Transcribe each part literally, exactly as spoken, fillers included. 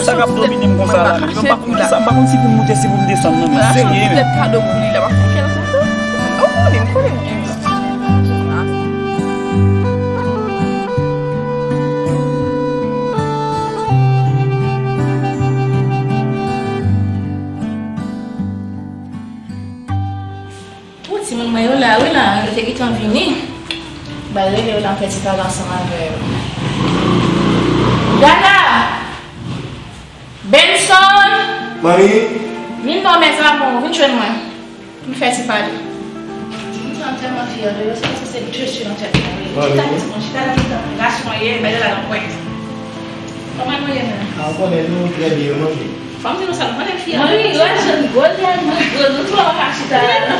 Sa k ap domine m konsa la menm. M pa konn kisa, m pa konn si pou m moute, si pou m desann non, men serye menm. Kado pou li la, m ap fè kèl konsa. Ou konnen, m konnen m gen. Pou timoun mwen yo la, wi la, yo te gentan vini. Ba rele yo la, m fè ti pale ansanm avè yo. Dana! Benson! Manmi! Vin non, mes amours, vin jwenn mwen. M fè ti pale. M tèlman fyè de yo, se paske se de je nan tèt mwen, wi. Manmi. Chita, timoun, chita nan mitan mwen. Gason ye, mete la nan pwen. Kòman nou ye menm? A, ou konnen nou trè byen, manmi. Fò m di nou sa, nou konnen fyè. Mwen ri, wè, jèn gwo, jèn mwen gwo, nou twò pa chita la, non.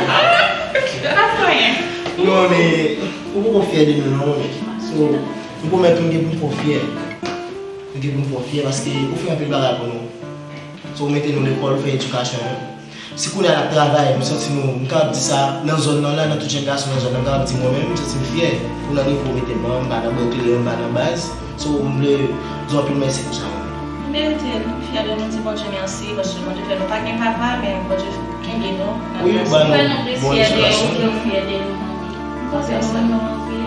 Pa fè anyen. Non, men, ou poko fyè de nou, non, men. So, m pwomèt ou m gen pou m fè w fyè. M gen pou m fè w fyè, paske ou fè anpil bagay pou nou. So, ou mete nou lekòl, ou fè edikasyon nou. Si kounye a n ap travay, m santi nou, m kapab di sa, nan zòn nan la, nan tout jèn gason nan zòn nan, m kapab di mwen menm, m santi m fyè pou nan nivo mete ban, m pa nan bwè kleren, m pa nan baz. So, m vle di w anpil mèsi pou sa, mwen menm. Ou merite l, m fyè de nou, di Bondye mèsi, paske Bondye fè nou pa gen papa, men Bondye kenbe nou nan gras li. Wi, ou ba nou bon edikasyon. Fè nou fyè de ou, fè nou fyè de nou, manmi. M panse nou renmen w anpil.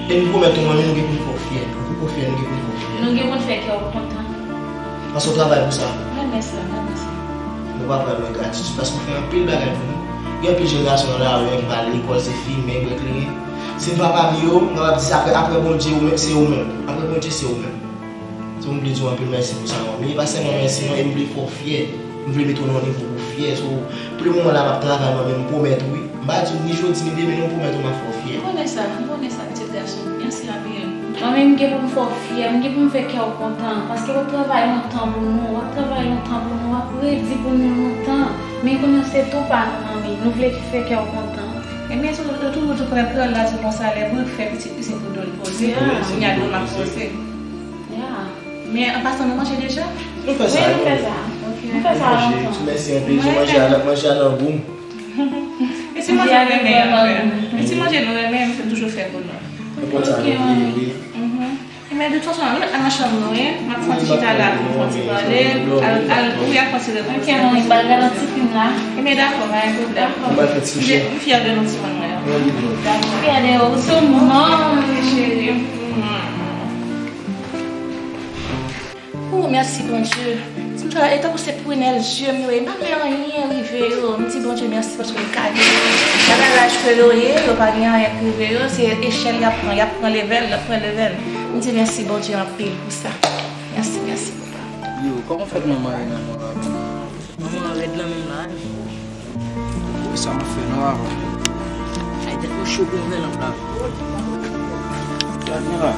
E m pwomèt ou, manmi, nou gen pou n fè w fyè. Nou poko fyè, nou gen pou n fè w fyè. Nou gen pou n fè kè w kontan. Paske w travay pou sa. M renmen sa, m renmen sa. Nou pa pran l nan gratitid, paske w fè anpil bagay pou nou. Gen anpil jèn gason nan lari an ki pa al lekòl, se fimen, bwè kleren. Si n pa pami yo, m kapab di sa, apre, apre Bondye, ou menm, se ou menm. Apre Bondye, se ou menm. So, m vle di w anpil mèsi pou sa, manmi. E pa sèlman mèsi, non, e m vle fè w fyè. M vle mete w nan yon nivo pou w fyè. So, pou le moman la, m ap travay, mwen menm, m pwomèt ou, wi. M pa di w ni jodi, ni demen, non, m pwomèt ou m ap fè w fyè. M konnen sa, m konnen sa, pitit gason m. Mèsi anpil. Mwen menm, m gen pou m fè w fyè, m gen pou m fè kè w kontan. Paske w ap travay lontan pou nou, w ap travay lontan pou nou, w ap redi pou nou lontan. Men kounye a, se tou pa nou, manmi. Nou vle fè kè w kontan. Ebyen, si w toujou, toujou pran pran la, se konsa, lè pou fè pitit, pitit pou do l poze. Kounye a, do m ap poze. Ya. Men an pasan, nou manje deja? Nou fè sa, wi, nou fè sa. Ok. Nou fè sa lontan. Mèsi anpil, manje a, manje a nan gou. E ti manje nou renmen an fè. E ti manje nou renmen, m fè toujou fè pou nou. Nou konn sa, nou bliye, wi. Mhm. Ebyen, de tout fason, nou al nan chanm nou, wi. M ap fè yon ti chita la pou fè yon ti pale. Al, al, wi, al fè yon ti repons. Ok, manmi, m al gade yon ti fim la. Ebyen, dakò, pa gen pwoblèm. Dakò. M al fè ti kouche. M fyè de nou, timoun mwen yo. Dakò. M fyè de ou, sou mwen, cheri. Oh, mèsi, Bondye. Ti m travay, e tankou se pwinèl zye m yo ye. M pa vle anyen rive yo. M di Bondye mèsi paske m ka viv. Gade laj ke yo ye, yo pa gen anyen k rive yo. Se echèl y ap pran, y ap pran levèl, y ap pran levèl. M di mèsi, Bondye, anpil pou sa. Mèsi, mèsi, papa. Yo, kòman fèt manman Rena mò la menm? Manman rèd lan menm la, wi. Wi, sa m ap fè non, avan. Ay, tèt mwen cho pou ouvè lanp la. Gad mwen la.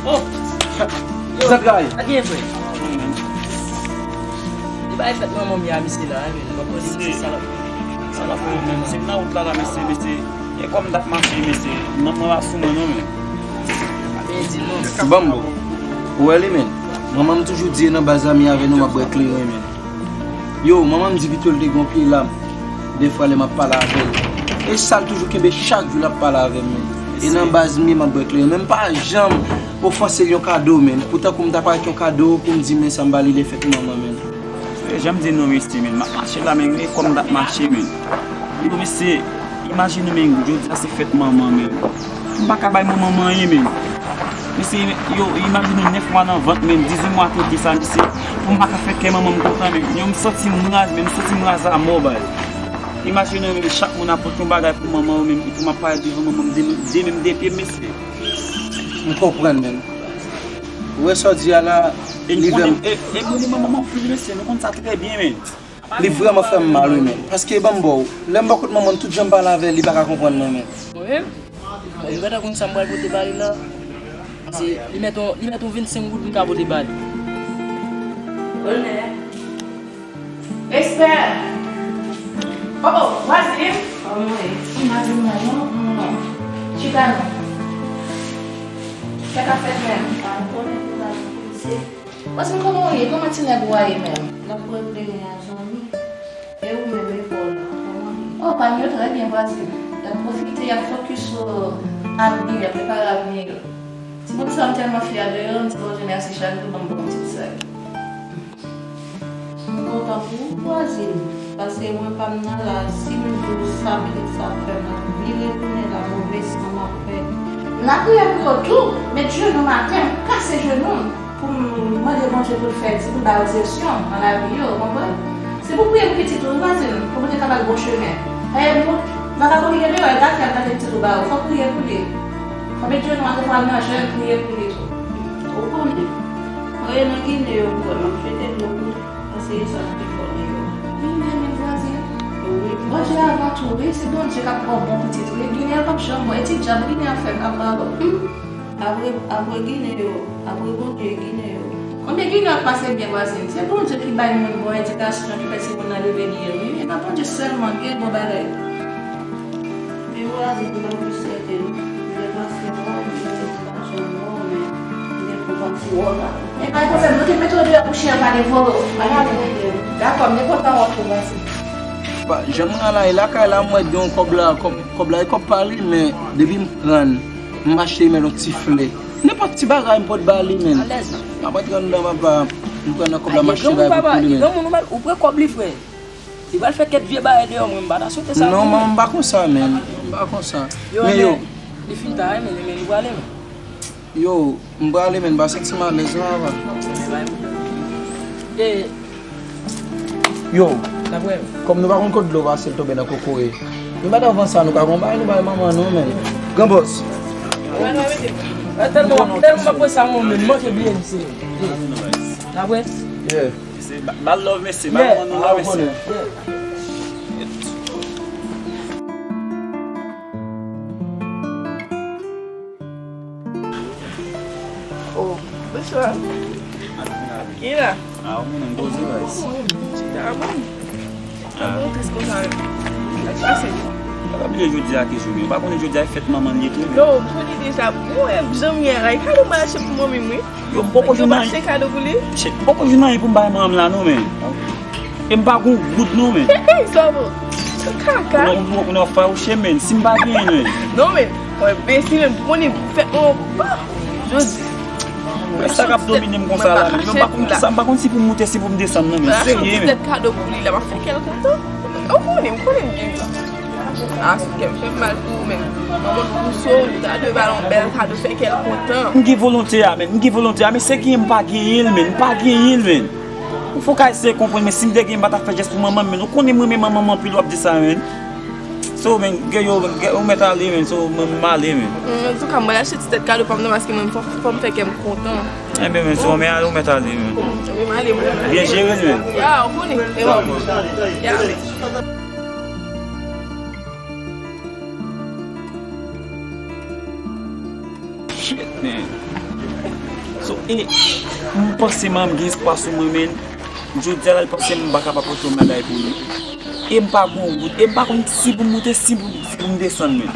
Oh! Yo, sa k ay? Sa k gen, frè? Li bay fèt manman m ya, misye la, men. Mwen konnen misye sa l ap, sa l ap fè menm. Se nan wout la, la, mesye, mesye. E kòm dat mache, mesye. Nan mwen la sou mwen, non, men. Ban m bo. Ou wè li, men. Manman m toujou di, e nan baz la, mi avè nou, m ap bwè kleren, men. Yo, manman m di pito l te gon pye lam. Defwa lè m ap pale avè l. E sa l toujou kenbe chak jou l ap pale avè m, men. E nan baz m ye m ap bwè kleren. Men m pa janm ofanse l yon kado, men. Poutan kou m ta parèt yon kado, pou m di, men sa m ba li lè fèt manman, men. E jan m di nou, mesye, men. M ap mache la, men. E kòm dat mache, men. Yo, mesye, imajine, men. Jodi a se fèt manman, men. M pa ka bay manman m anyen, men. Mesye, yo, imajine nèf mwa nan vant, men, dizuit mwa tete sa, mesye, pou m pa ka fè kè manman m kontan, men, yo, m santi m raz, men, m santi m raz amò, baz. Imajine, men, chak moun ap pote yon bagay pou manman yo, men, epi m ap parèt devan manman m de, de men m de pye m, mesye. M konprann, men. Ou wè sa w di a la, e li vrèman, e, e moun manman m anpil, mesye, nou konn sa trè byen, men. Li vrèman fè m mal, wi, men. Paske, ban m ba w, lè m bò kot manman m, tout jan m pale avè l, li pa ka konprann mwen, men. Mwen menm? Bon, li pa ta konn sa m pral pote ba li la. Se, li mèt yon, li mèt yon vennsenk goud m ka pote ba li. Onè. Respè. Oh, oh, vwazin. Kòman w ye? M pa vin mal, non. Non. Chita, non. Sa k ap fèt menm? Pa konnen pou la pouse. Vwazin, kòman w ye? Kòman ti nèg ou a ye menm? N ap pran kleren a, zanmi. E ou menm, lekòl la, kòman l ye? Oh, pa m yo trè byen, vwazin. Y ap pwofite, y ap fokis sou avni, y ap prepare avni yo. Ti bout sa m tèlman fyè de yo, m di Bondye mèsi chak jou ban m bon pitit sa yo. M kontan pou ou, vwazin, paske mwen pa m nan la, si m di w sa pitit sa ap fè, m ap vire tounen la, move san m ap fè. M nan priyè pou yo tou, met jenou m atè, m kase jenou m pou m mande Bondye pou l fè di, pou l ba yo direksyon nan lavi yo, ou konprann? Se pou priye pou pitit ou, wi, vwazin, pou Bondye ka ba l bon chemen. Paske pou vakabon ki gen deyò, e gate ap gate pitit ou ba ou, fò w priye pou li. Fò w met jenou atè, fò w al nan jèn, priye pou li tou. Ou konnen, mwen nan Ginen yo, m kwè, m ap jete dlo pou li. Paske e sa k pi fò deyò. Ginen, men vwazin. Wi. Bondye avan tou, wi. Se Bondye k ap ba w bon pitit, wi. Ginen, l p ap janm bon. E ti djab Ginen ap fè m ap ba w. Apre, apre Ginen yo, apre Bondye, Ginen yo. Konbyen Ginen ap pase byen, vwazin? Se Bondye ki bay moun bon edikasyon, ki fè timoun nan leve byen, wi. E nan Bondye sèlman gen bon bagay. Men vwazin, m pa pou sèten, m te pase mò, m te pase mò, men m te pou pati wò la. E pa gen pwoblèm, nou te mete w deyò pou chen an pa devore w. Pa gen pwoblèm. Dakò, m te kontan wè w tou, vwazin. Ba, jan m al lakay la, m wè gen yon kòb la, kòb, kòb la, e kòb pa li, men depi m pran l, m mache men yon ti flè. Nenpòt ti bagay m pot ba li, men. Alèz non. M ap rantre anndan, papa. M pran nan kòb la, m achte bagay pou li, men. Granmoun ou pral, ou pran kòb li, frè. Li pral fè kèk vye bagay deyò, mwen, m pa ta swete sa pou li. Non, manman, m pa konsa, men. M pa konsa. Men yo, men, li fin ta renmen li, men li prale, men. Yo, m prale, men, m pa santi m alèz non, papa. E, yo, kòm nou pa konn kot dlo pase, l tonbe nan kokoye. Nou pa t avan sa, nou ka gon bagay, nou bay manman nou, men. Gran bòs. Tèlman, tèlman m ap wè sa, mwen menm, manke bliye m se. N ap wè? Yeah. Mesye, ba, ba love, mesye, ba manman nou love, mesye. Oh, bonswa. Ki la? Ah, ou menm, poze, guys. Chita, bon. Sa bon, tris konsa, sa k pase? Pa bliye jodi a ki jou, men. Ou pa konnen jodi a e fèt manman l ye tou, men. Non, m konnen deja. Bon, e janm ye a, e kado m achte pou manmi m, wi. Yo, m poko jwenn anyen. Yo achte kado pou li? Shit, m poko jwenn anyen pou m bay manman m la, non, men. E m pa gon goud, non, men. Hey, hey, sa bon. Kaka. Non, m poko nan fawouche, men. Si m pa genyen, men. Non, men. Mwen besi, men. Pou konnen fèt mwen, pa. Jodi. Men sa k ap domine m konsa la, men. Mwen pa konn kisa, m pa konn si pou m moute, si pou m desann, non, men. Serye, men. Tèt kado pou li la, m ap fè kè l kontan. Ou konnen, m konnen m gen. A, sou kè m fè m mal pou ou, men. Manman m pouse w, ta dwe ba l yon bèl kado, fè kè l kontan. M gen volonte a, men. M gen volonte a, men se genyen m pa genyen l, men. M pa genyen l, men. Ou fò ka eseye konprann, men si m te genyen, m pa t ap fè jès pou manman m, men. Ou konnen m renmen manman m anpil, w ap di sa, men. So, men, gen yo, gen, ou mèt ale, men. So, mwen, m ale, men. Antouka, mwen achte ti tèt kado pa m nan, paske mwen, fò, fò m fè kè m kontan. Enben, men, so, men ale, ou mèt ale, men. Wi, m ale, mwen. Byen jere l, men. Ya, ou konnen. E bon. Ya. Shit, man. So, e, m panse m gen espwa sou mwen, men. Jodi a la, l panse m pa kapab pote yon bagay pou li. E m pa gon wout. E m pa konn si pou m moute, si pou, si pou m desann, men.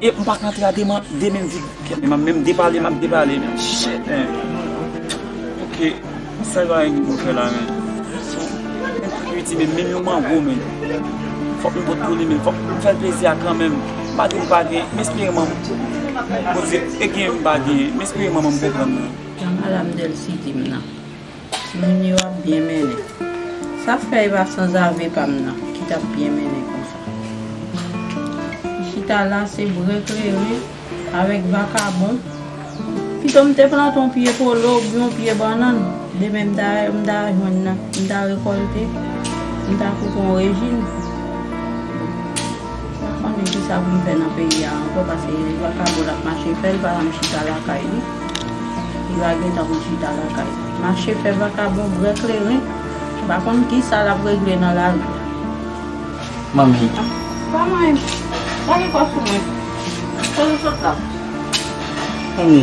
E m pa ka antre a de men, de men vid. Kèt, men m ap menm depale, m ap depale, men. Shit, man. Ok. Sa yo a gen pou fè la, men. Menm piti, men, menm yon mango, men. Fòk m pot pou li, men. Fòk m fè l plezi a kanmenm. M pa di m pa gen, m espere manman. Bondye, e gen m pa gen, m espere manman m konprann mwen. Jan madanm Dèlsi di m nan. Timoun yo ap byen mennen. Sa fè e pa sanzave pa m nan ki t ap byen mennen konsa. Li chita la, se brè kleren avèk vakabon. Pito m te plante yon pye polo oubyen yon pye bannann. Demen m ta, m ta jwenn nan, m ta rekòlte, m ta koupe yon rejim. M pa konnen kisa pou m fè nan peyi a ankò, paske vakabon l ap mache fè, l pa janm chita lakay li. Li pa gen tan pou l chita lakay li. Mache fè vakabon, brè kleren, m pa konn kisa l ap regle nan lari a. Manmi. Pa manyen m. Pa gen kò sou mwen. Kote w sot la? Manmi.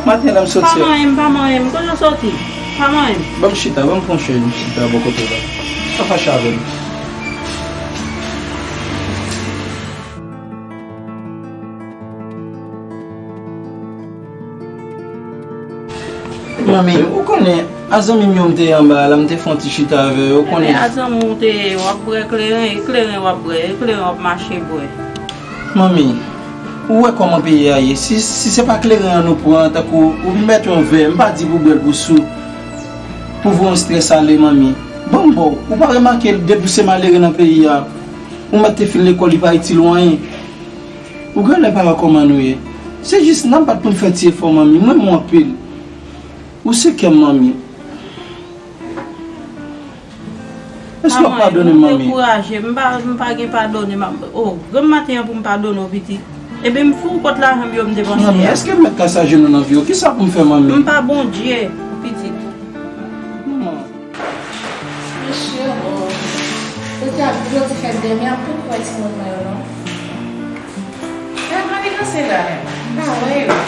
Maten la m soti. Pa manyen m, pa manyen m. Kote w soti? Pa manyen m. Ban m chita, ban m pran chèz m chita bò kote w la. Pa fache avè m. Manmi, ou konnen, a zanmi m yo m te ye anba a la, m te fè yon ti chita avè yo, ou konnen. A zanmi w te ye, w ap bwè kleren, e kleren w ap bwè, e kleren w ap mache bwè. Manmi, Ou wè kòman peyi a ye. Si, si se pa kleren an nou pran, tankou ou mèt yon vè, m pa di pou bwè l pou sou, pou voye yon strès ale, manmi. Ban m ba w. Ou pa remake depi w se malere nan peyi a, ou mèt te fin lekòl, li pa itil w anyen. Ou genlè pa wè kòman nou ye. Se jis n ap bat pou n fè ti efò, manmi. M renmen w anpil. Ou se kè m, manmi. Èske w ap padone m, manmi? Dekouraje, m pa, m pa gen padone, manmi. Oh, granm maten an pou m padone w, pitit. Ebyen, m foure kòt lajan m yo m depanse a. Manmi, èske m mèt kase ajenou nan vi w? Kisa pou m fè, manmi? M pa Bondye, pitit. Manman. Mesye, oh. Ou te ap jodi fèt dèmen an pou kwè timoun mwen yo, non? Nan maniganse la menm. M pa wè yo.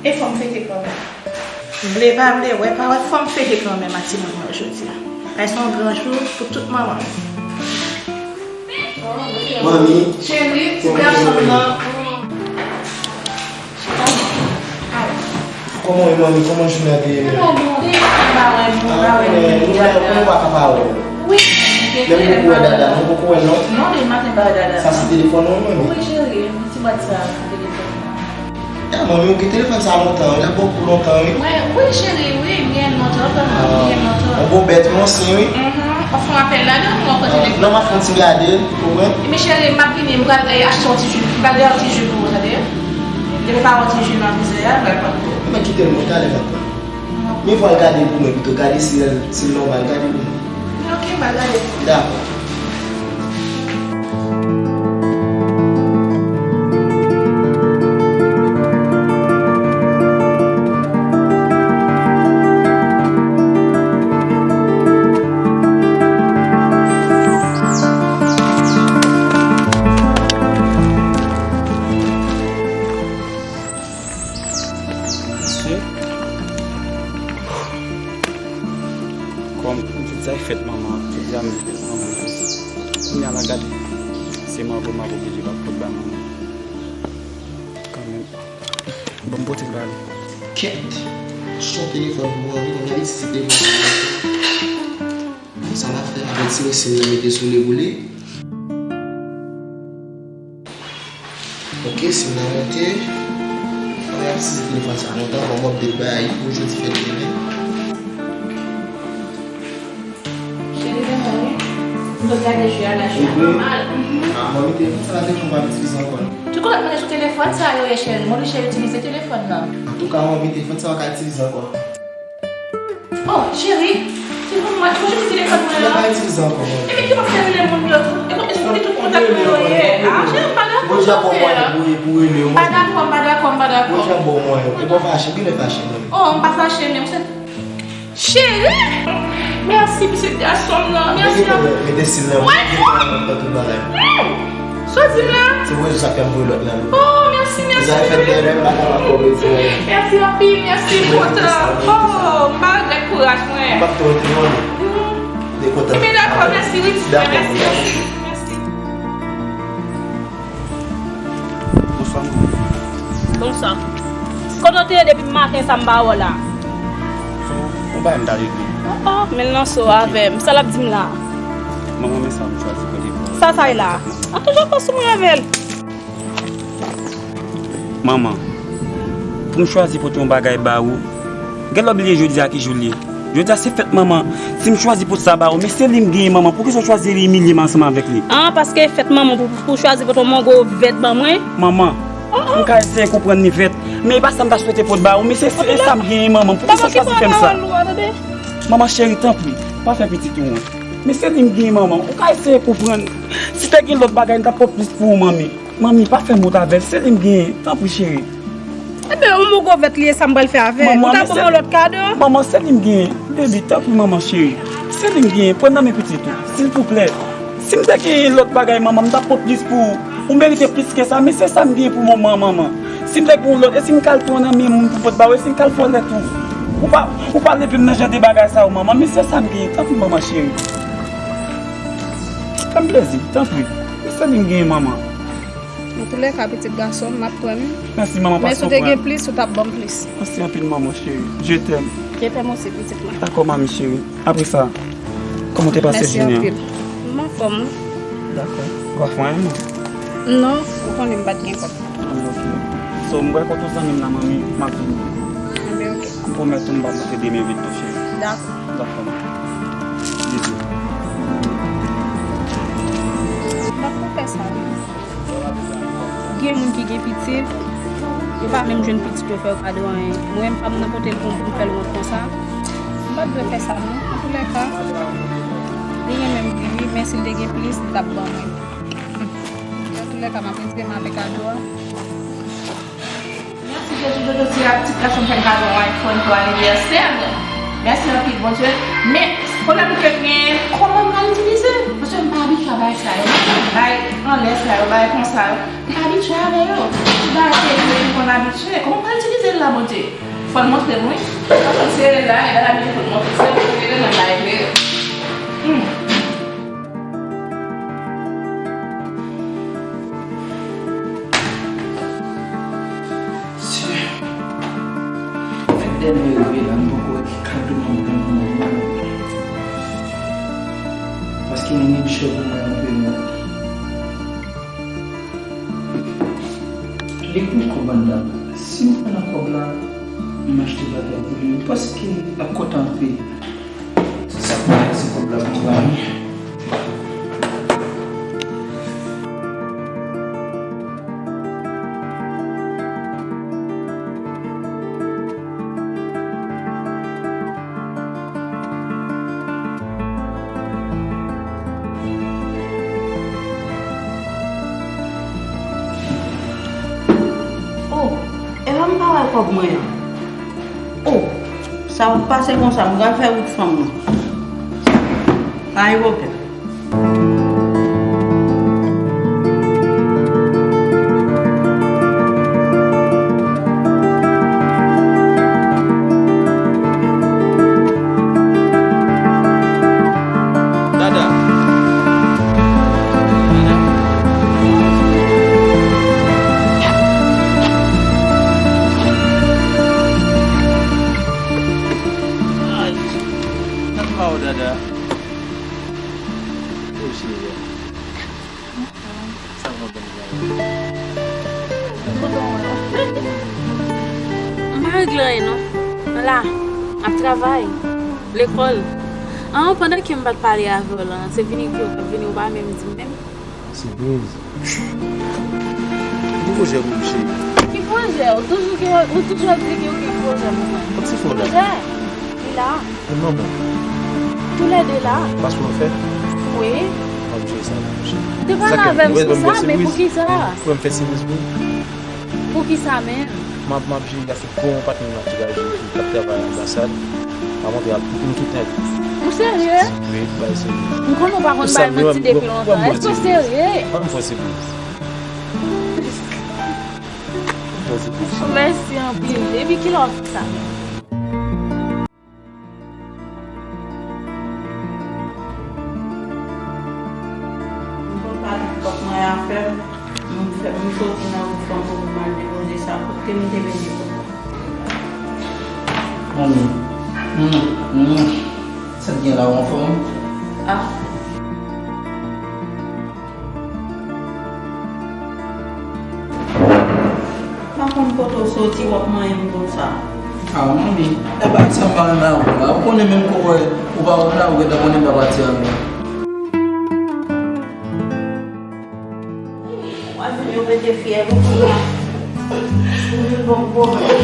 E fò m fete kanmenm. Vle pa vle, wè pa wè, fò m fete kanmenm ak timoun mwen jodi a. Paske se yon gran jou pou tout manman. Manmi. Cheri, ti gason m nan. Kòman w ye, manmi? Kòman jounen an te ye menm? Mwen pa wè moun, mwen pa wè moun. Ah, men nou pa, nou pa ka pa wè w. Wi, men m poko wè dada, m poko wè l non. Non, demen maten m pa wè dada. Sa se telefòn ou, manmi? Wi, cheri, ti bwat sa, se telefòn mwen. Ya, manmi, ou gen telefòn sa lontan wi, l ap bon pou lontan wi. Mwen, wi, cheri, wi, byen lontan, vrèman, byen lontan. Yon gwo bèt wi, ansyen wi. Mhm, w ap fè yon apèl ladan, ou w ap pran telefòn. Non, m ap fè yon ti gade l, ou konprann? Men cheri, m ap vini, m pral, eh, achte yon ti ji, m pral dèyè yon ti ji pou ou, tande? Depi w pa wè yon ti ji nan frizè a, m pral pran pou ou. Men kite l, mwen, talè m ap pran. Men fò al gade l pou mwen pito, gade si l, si l nòmal, gade l pou mwen. Ok, m al gade. Dakò. Mesye, kòm m te di a fèt manman, m te di a m fèt manman. Kounye a la gade, se manbo m ap oblije pa pot ba manman. Kanmenm, ban m pote l ba li. Kèt, son telefòn pou mwen wi, gade si se telefòn sa. Sa m ap fè, m ap retire sim nan, mete sou li pou li. Ok, sim nan monte. Mwen ap sezi telefòn sa lontan, bon, m ap update bagay pou jodi fèt demen. Cheri, demen wi. M sot gade jwi a la, jwi a pa mal. Ah, manmi, telefòn sa la, telefòn pa itilize ankò non. Tout kote mwen sou telefòn sa yo ye, cheri. Mwen oblije itilize telefòn nan. Antouka, manmi, telefòn sa pa ka itilize ankò. Oh, cheri, telefòn mwen, mwen jete telefòn mwen an. Mwen pa itilize ankò, mwen. Ebyen, ki w ap fè rele moun yo? E kote, e kote tout kontak mwen yo ye? Ah, cheri, m pa dakò sa w fè a. M pa dakò, m pa dakò, m pa dakò. Mwen jan bon mwen yo. E pa fache, genlè fache, mwen. Oh, m pa fache, men, cheri! Mèsi, pitit gason m nan. Mèsi anpil. Mete sil nan, mete sil nan, tout bagay. Sa w di m la? Se mwen jis ap fè m voye lòt nan lou. Oh, mèsi, mèsi. Deja fèt bèbè, m pa kapab pòv eti mwen. Mèsi anpil, mèsi, m kontan. Oh, m pa regrèt kouraj mwen. M p ap tou rete non. De kontan. Ebyen dakò, mèsi, wi, ti frè, mèsi, mèsi, mèsi. Bonswa, manman. Bonswa. Kote w te ye depi maten sa m pa wè w la? Yon bagay m ta regle. Oh, oh, men l nan so avè m. Sa l ap di m la? Manman, men sa m chwazi pote pou ou. Sa sa ye la? An toujou fè sou mwen avè l. Manman, pou m chwazi pote yon bagay ba ou, gen lè w bliye jodi a ki jou l ye. Jodi a se fèt manman, si m chwazi pote sa ba ou, men se li m genyen manman, poukisa w chwazi imilye m ansanm avèk li? Ah, paske fèt manman pou, pou w chwazi pote yon mango vèt ban mwen? Manman, m ka eseye konprann li vèt, men e pa sa m ta swete pote ba ou, men se, se sa m genyen manman, poukisa w chwazi fè m sa? Manman cheri, tanpri, pa fè pitit ou wont. Men se li m genyen manman, ou ka eseye konprann. Si te gen lòt bagay, m t ap pran plis pou ou manmi. Manmi, pa fè m wont avè l, se li m genyen. Tanpri, cheri. Ebyen, yon mango vèt li ye, sa m pral fè avè l? Ou ka ban mwen lòt kado? Manman, se li m genyen. Baby, tanpri, manman cheri. Se li m genyen. Pran nan men pitit ou, silvouplè. Si m te gen lòt bagay, manman, m t ap pran plis pou ou. Ou merite plis ke sa, men se sa m genyen pou moman, manman. Si m te gen yon lòt, e si m ka al pran nan men moun pou pot ba ou, e si m ka al vòlè tou? Ou pa, ou pa leve m nan jan de bagay sa yo, manman, men se sa m genyen. Tanpri, manman cheri. Fè m plezi, tanpri. Men se li m genyen, manman. Antoulèka, pitit gason m, m ap pran l. Mèsi, manman, paske w pran l. Men si w te gen plis, ou t ap ban m plis. Mèsi anpil, manman cheri. Je t'aime. Je t'aime aussi, pitit mwen. Dakò, manmi cheri. Apre sa, kòman w te pase jounen an? Mèsi anpil. M anfòm, wi. Dakò. Ou pa fè anyen, non? Non, ou konnen m pa t gen kòb. Anben, oke. So, m pral kote yon zanmi m la, manmi, m ap vini. Anben, oke. M pwomèt ou m pral monte demen vit tou, cheri. Dakò. Dakò, manmi. Bizou. Fòk ou fè sa, wi. Gen moun ki gen pitit, yo pa menm jwenn pitit yo fè yo kado anyen. Mwen menm, pa m nan kote l pou m, pou m fè l wont konsa. M pa t dwe fè sa, non. Antoulèka, li renmen m pi, wi, men si l te gen plis, li t ap ban mwen. Antoulèka, m ap retire m avèk kado a. Mèsi Jezi, Dodo ti ak ti gason fè m kado yon iPhone pou anivèsè mwen. Mèsi anpil, Bondye. Men, pwoblèm ke m genyen, kòman m pral itilize l? Paske m pa abitye a bagay sa yo. Bagay anlè sa yo, bagay konsa yo. M pa abitye avè yo. Ti bagay serye pou konn abitye. Kòman m pral itilize l la, Bondye? Fò l montre m, wi. Fò l serye la, e la, la, fò l montre m. Se pou l klere nan bagay klere. Hmm. Sye. Fèt dènye rive la, m poko wè ki kado m ap jwenn pou mwen menm. Paske li ret chè pou mwen anpil, non. Li gon kòb anndan. Si m pran nan kòb la, m achte bagay pou li, m panse ke l ap kontan anpil. Se sa k mwen se kòb la pou m ba li. Oh, e la m pa wè kòb mwen an. Oh, sa p ap pase konsa, m pral fè wout fanm nan. Nan ayewopò. Dada. Dada. Ay, nan pa w, Dada. Ou cheri. Sa va byen, Dada. M pa regle anyen, non. M la, m ap travay, lekòl. An, pandan ke m pa t pale avè w lan, se vini ki w t ap vini, ou pa menm di m menm. Sipriz. Ki pwojè pou m, cheri? Ki pwojè? Ou toujou gen, ou toujou ap di ke ou gen pwojè pou mwen. Ki pwojè? Li la. E manman? Toulède la. Paspò w fèt? Wi. M ap jere sa pou ou, cheri. Ou te pale avè m sou sa, men poukisa? Ou wè m fè sipriz pou ou? Poukisa menm? M ap, m ap jere afè. Gon patnè m ap travay, jèn fi k ap travay nan anbasad. M ap montre al pou nou tout nèt. Ou serye? Wi, bay serye. M konnen w pa konn bay manti depi lontan. Èske w serye? Ban m fè sipriz. Ban m fè sipriz. Mèsi anpil. Depi kilè w ap fè sa? M konn pa gen pòt mwen a fè m. M fè, m soti nan wout fanm pou m al depoze sa. Kot ke m te mete kòb? Manmi, hmm, hmm, sa k gen la, w anfòm? Ah. Pa konn kote w soti, w ap manyen m konsa. Ah, manmi, e pa sa m pa renmen avè w la. Ou konnen menm kò w, ou pa wè m la, ou gentan konnen m pa pati avè w. Mwen vin yo mete fyèv ou kounya. Ou vin bon pwoblèm.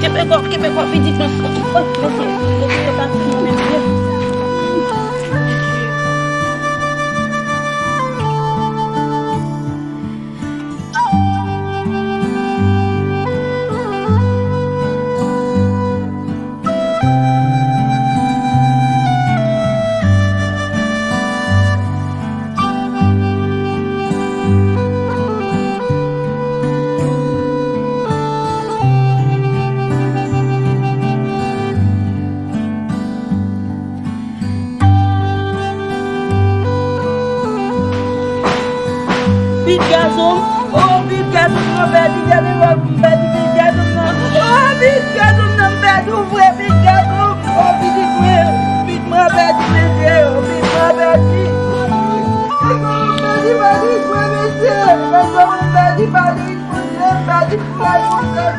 Kenbe kò, kenbe kò, pitit mwen. Mete, mete yo pati mwen menm. Mwen pèdi, gade wòb, mwen pèdi pitit gason m nan. Oh, pitit gason m nan, m pèdi w vre, pitit gason m. Oh, pitit mwen, pitit mwen pèdi, mesye, oh, pitit mwen pèdi. Pitit mwen pèdi, pèdi vre, mesye. Pitit mwen pèdi, pèdi vre, mesye. Pitit mwen pèdi.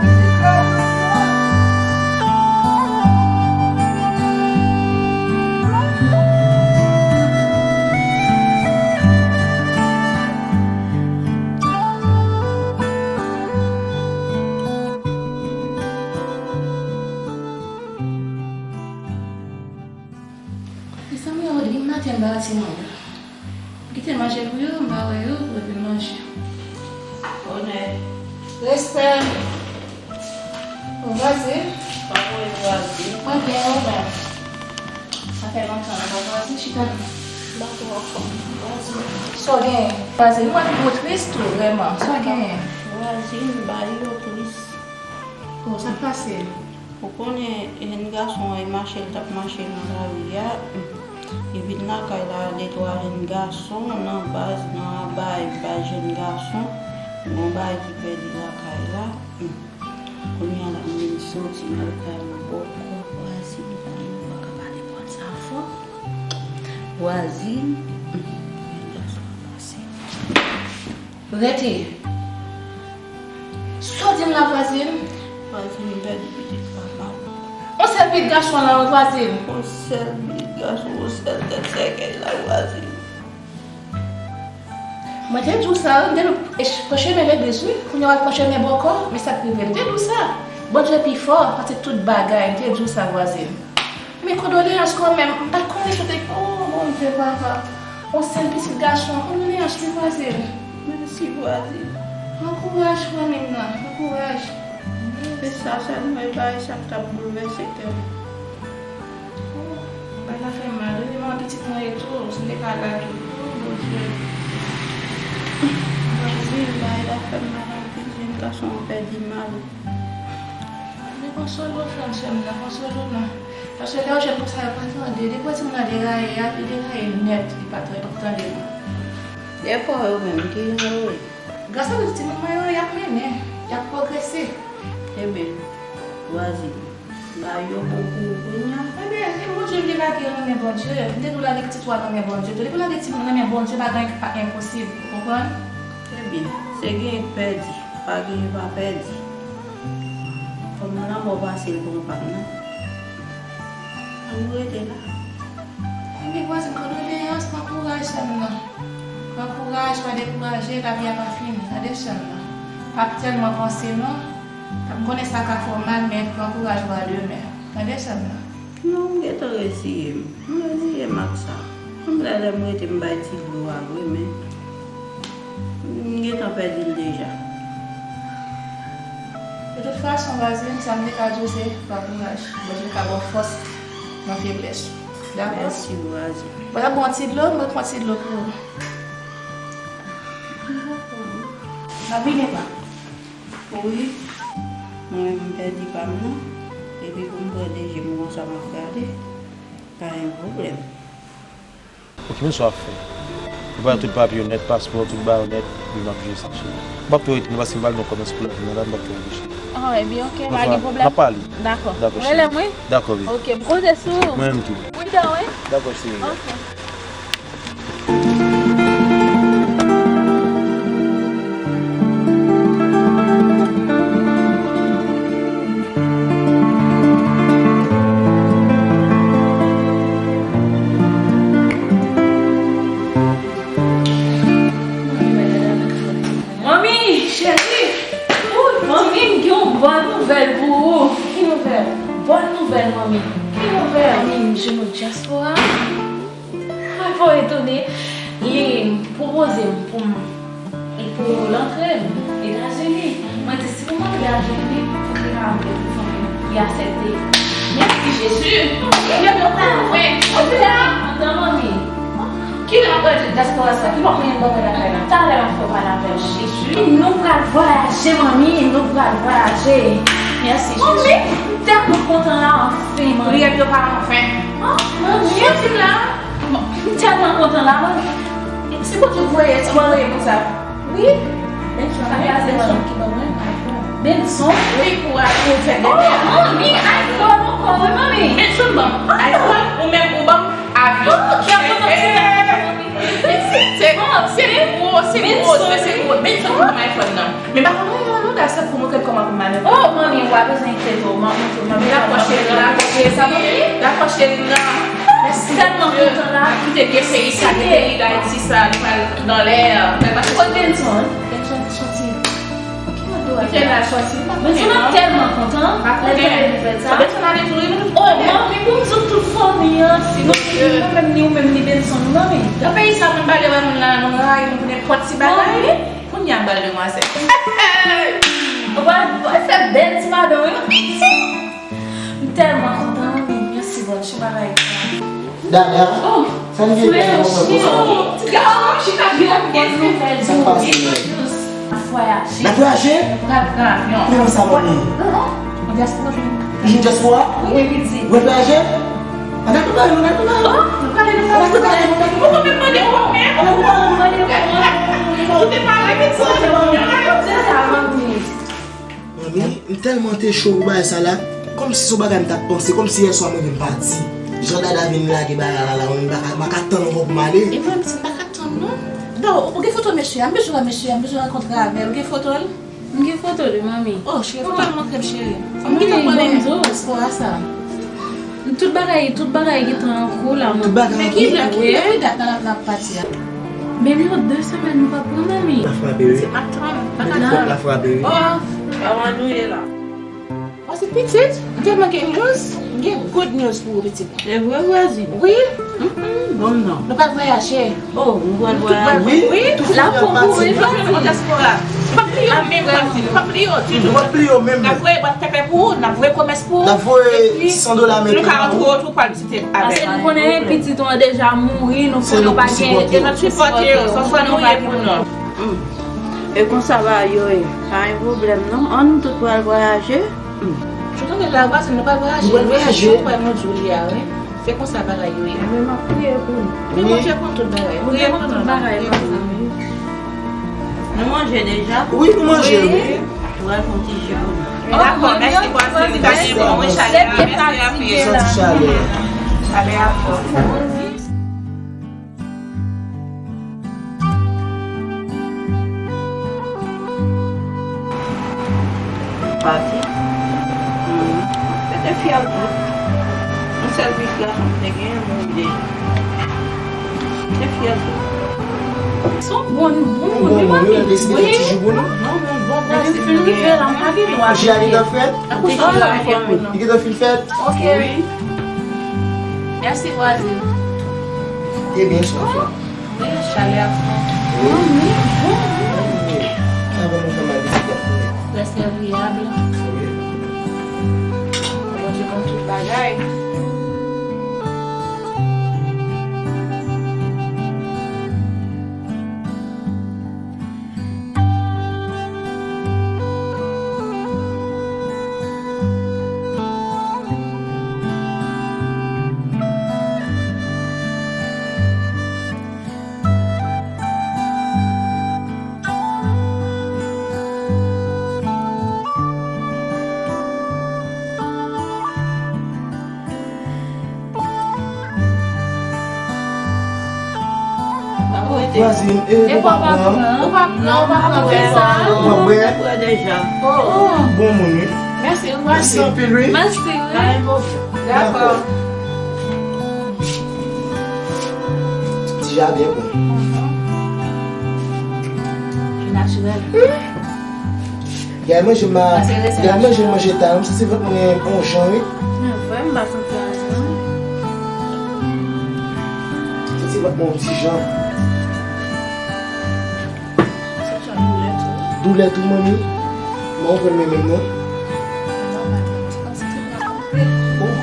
Mezanmi, Rodrigue maten anba ti manman. Kite manje pou yo, m pa wè yo, pou yo vin manje. Bonè. Respè. Ou vwazin? Kòman w ye, vwazin? Mwen byen, ou menm? Sa fè lontan nou pa vwazin, chita non. M pa twò anfòm, vwazin. Sa w genyen? Vwazin, mwen twò tris tou, vrèman. Sa w genyen? Vwazin, bagay yo tris. Bon, sa k pase? Ou konnen, jèn gason an, e mache l t ap mache nan lari a. Li vin lakay la, de twa jèn gason nan baz, nan abay, baz jèn gason. Gon bagay ki pèdi lakay la. Kounye a la, m vin soti nan lakay mwen bòkò, vwazin, m pa ka pale pòt sa fò. Vwazin, jèn gason an pase. Rete. Sa w di m la, vwazin? Vwazin, m pèdi pitit papa m. On sèl pitit gason la wi, vwazin. On sèl pitit gason, on sèl tèt sèkèy la, vwazin. Mwen te di w sa, wi, m te di w, e ch-, pran chemen legliz, wi. Kounye a w al pran chemen bòkò, men sa k rive, m te di w sa. Bondye pi fò pase tout bagay, m te di w sa, vwazin. Men kondoleyans kanmenm, m pa t konnen si w te, oh, Bondye, papa. On sèl pitit gason, kondoleyans wi, vwazin. Mèsi, vwazin. Pran kouraj, fanmi m nan, pran kouraj. Se sa sèlman, e pa e sa k t ap boulvèse kè m. Oh, bagay la fè m mal, wi, men pitit mwen ye tou, si m te ka la tou. Oh, Bondye. Vwazin, bagay la fè m mal anpil, jèn gason an pèdi mal. Men konsole w, frè m, sè m nan, konsole w non. Paske lè yo jèn konsa, yo pa tande. Depi w wè timoun nan deraye, a, li deraye nèt, li pa t-, li p ap tande non. Lè pa w yo menm, kijan yo ye? Gras a Dye, timoun mwen yo, y ap mennen, y ap pwogrese. Ebyen, vwazin, bagay yo bon pou ou kounye a? Ebyen, se Bondye m te lage yo nan men Bondye. M te di w lage pitit ou a nan men Bondye. Tou depi w lage timoun nan men Bondye, pa gen anyen ki pa enposib. Ou konprann? Ebyen, se genyen k pèdi, pa genyen pa pèdi. Kòm lanmò pase l pran pa m nan. Ann rete la. Ebyen, vwazin, kondoleyans, pran kouraj, sè m nan. Pran kouraj, pa dekouraje, lavi a pa fini. Tande, sè m nan. Pa tèlman panse non. M konnen sa ka fè w mal, men pran kouraj pou a demen. Tande, sè m nan. Non, m gentan reziye m. M reziye m ak sa. Menm lè, lè m rete m bay ti dlo a vre, men m gentan pèdi l deja. De tout fason, vwazin, sa m te ka di w se pran kouraj. Bondye ka ba w fòs nan feblès ou. Dakò? Mèsi, vwazin. Mwen ap ba w ti dlo, mwen pran ti dlo pou ou. N ap vini, pa. Wi, mwen menm m pèdi pa m nan. Epi pou m pran de je m konsa m ap gade, pa gen pwoblèm. Ok, men sa w ap fè. Ou bay tout papye yo nèt, paspò, tout bagay yo nèt, epi m ap jere sa, cheri. M p ap twò rete non, paske m pral nan kòmès pou lavi m nan la, m p ap twò rete, cheri. Ah, ebyen, ok, pa gen pwoblèm. N ap pale. Dakò. Dakò, cheri. Ou rele m, wi? Dakò, wi. Ok, m konte sou ou. Mwen menm tou. Pridan, wi? Dakò, cheri. Ok. Manmi, cheri! Woy, manmi, m gen yon bòn nouvèl pou ou. Ki nouvèl? Bòn nouvèl, manmi. Ki nouvèl? Manmi, m jwenn yon dyaspora. Mwen fò etone, li pwopoze m pou m, pou l antre m Etazini. Mwen di, si pou m antre Etazini, fòk li ka antre pou fanmi m. Li aksepte. Mèsi Jezi. Mwen tèlman kontan, manmi. Kilè w ap rete dyaspora sa? Kilè w ap mennen m bò lakay la? Talè m ap fè w pale avè l. Jezi. Nou pral vwayaje, manmi. Nou pral vwayaje. Mèsi Jezi. Manmi, m tèlman kontan la, anfen, manmi. Priyè m yo pa anfen. Manmi. Jezi la. Bon, m tèlman kontan la, manmi. Se Bondye k voye, se Bondye k voye konsa. Wi. Benson, Benson ki ban mwen iPhone. Benson? Wi, pou, pou fè bebe a. Oh, manmi, iPhone ankò, wi, manmi. Benson ban m iPhone, ou menm ou ban m avyon. Oh, kè kontan ti la, manmi. Se, se, se gwo, se gwo, se gwo. Benson ban m iPhone nan. Men pa konn anyen non, non, da sa pou mwen kòman pou m ale. Oh, manmi, w pa bezwen enkyete w, manmi, manmi. Dakò, cheri, dakò, cheri. Sa, manmi? Dakò, cheri, nan. Mèsi. Tèlman kontan la. Kite vye peyi sa, vye peyi Dayiti sa, nou pral nan lè. Kote Benson? Benson soti. Ki mande w? Li te la soti, m pa konnen non. Benson ap tèlman kontan lè l tande nouvèl sa. Benson ale tou, wi. Oh, manmi, pou m di w tout fanmi an, si nou, ni mwen menm, ni ou menm, ni Benson, manmi. Nan peyi sa, moun pale wè moun la, nou rayi nou pou nenpòt ti bagay. Manmi. Kounye a m pral demwazèl. Ou pral, ou pral fè bèl ti madanm, wi. M tèlman kontan, wi. Mèsi, Bondye, bagay sa. Dada, oh, sa n gen frè, kontan konsa? Oh, ti gason, chita byen, byen. Sa k pase, menm? N ap vwayaje. N ap vwayaje? N ap pran avyon. Kòman sa, manmi? Non, non. An dyaspora. Ou jwenn dyaspora? Wi, wi, wi. Ou al vwayaje? Ann al prepare nou, ann al prepare nou. Oh, nou prale, nou prale, nou prale. Ou pa menm mande w menm. Ann al prepare nou. Ou te pale vit sa. Manmi, m tèlman te cho pou bagay sa la. Kòmsi se yon bagay m t ap panse, kòmsi yè swa mwen menm pati. Jan Dada vin lage bagay la la, mwen m pa ka, m pa ka tann ankò pou m ale. E mwen menm si m pa ka tann non. Bon, ou gen foto mesye a? M bezwen wè mesye a, m bezwen rankontre avè l. Ou gen foto l? M gen foto li, manmi. Oh, cheri, fò w al montre m, cheri. Fò m gentan konnen espwa sa. Tout bagay, tout bagay gentan an kou la, manmi. Tout bagay an kou? Men ki lè, ki lè, ki dat n ap, n ap pati a? Menm yon de semèn nou pa pran, manmi. La frape, wi. Se pa tan, pa ka tan. La frape, wi. Oh, kòman nou ye la? Ou se pitit, m tèlman gen news, m gen good news pou ou, pitit. Se vre, vwazin? Wi. Mm, mm, bon, non. Nou pral vwayaje. Oh, nou pral vwayaje. Wi, wi. Tout fanmi an pati. Wi, tout fanmi an dyaspora. Pa bliye w menm, vwazin. Pa bliye w, di nou. Nou pa bliye w menm. N ap voye bwat pèpè pou ou, n ap voye komès pou ou. N ap voye san dola men tou ba ou. Epi nou ka rantre w tou pral vizite avè nou. Paske nou konnen pitit ou an deja mouri, nou konnen nou pa gen. Se nou pou sipòte yo. E n ap sipòte yo, fò nou ye pou nou. Hmm. E konsa bagay yo ye. Pa gen pwoblèm non. An nou tout pral vwayaje. Hmm. Ou tande la, vwazin, nou pral vwayaje. Nou pral vwayaje. Wi, se jan w wè nou di w li a, wi. Se konsa bagay yo ye. Ebyen, m ap priye pou nou. Wi, Bondye konn tout bagay. Priye pou nou, priye pou nou. Nou manje deja? Wi, nou manje, wi. Nou pral fè yon ti je pou nou. Dakò, mèsi, vwazin. Mèsi, mèsi. Mèsi anpil. Santi chalè. Chalè a fò. Pati. Hmm. Mwen te fyè l tou. Yon sèl pitit gason m te genyen, mouri deja. Mwen te fyè l tou. Se yon bon, bon moun, wi, manmi. Wi. Li gentan fin fèt? Li gentan fin fèt? Ok. Wi. Mèsi, vwazin. Ebyen, sa fè. Wi, chalè a fò. Wi. Sa va nou fè mal vizit la. Trè sèvyab. Wi. Bondye konn tout bagay. Vwazin, e, ou pa pran? Ou pa pran, ou pa pran sa? Ou pa bwè? Mwen bwè deja. Oh. Bon moun, wi. Mèsi, vwazin. Mèsi anpil, wi. Mèsi, wi. Dakò. Ti jaden, bon. Ki natirèl. Gade manje m a, gade manje m manje ta, m santi vant mwen on jan, wi. Men vrè, m pa santi anyen, non. Santi vant mwen on ti jan. Santi yon doulè tou. Doulè tou, manmi? M pa konprann mwen menm, non. Nòmal, manmi. Se kòmsi tout moun ap konprann. Oh.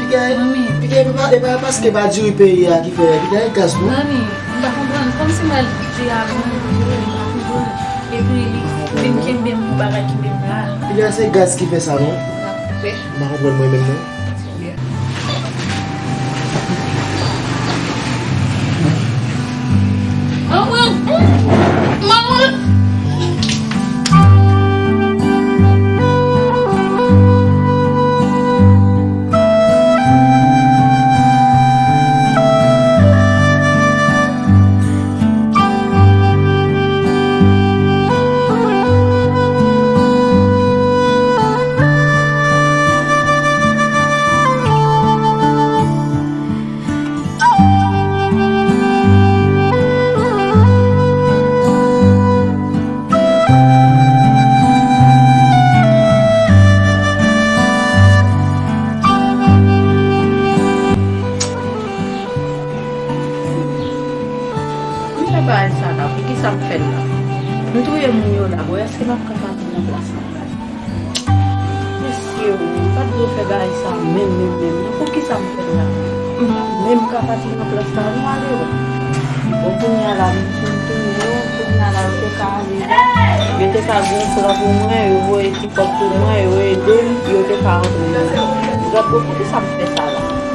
Piga, manmi. Piga, e pa, e pa paske pa diri peyi a ki fè, piga e gaz, non? Manmi, m pa konprann. Kòmsi m al di a mwen, m pa konprann. Epi li vin kenbe m pou bagay kenbe m la. Piga se gaz ki fè sa, non? M pa konprann mwen menm, non. Manman! Manman! Mwen fè bagay sa la, poukisa m fè l la? M touye moun yo la, bon, èske m ap ka pati nan plas la? Mesye, ou pa t dwe fè bagay sa menm, menm, menm, non. Poukisa m fè l la? M pa menm ka pati nan plas la, nou ale wè. Bon, kounye a la, m fin touye yo, kounye a la, yo te ka ale la. Yo te ka gen yon plan pou mwen, yo voye ti kòb pou mwen, yo ede m, yo te ka antre yo. Gad, bon, poukisa m fè sa la?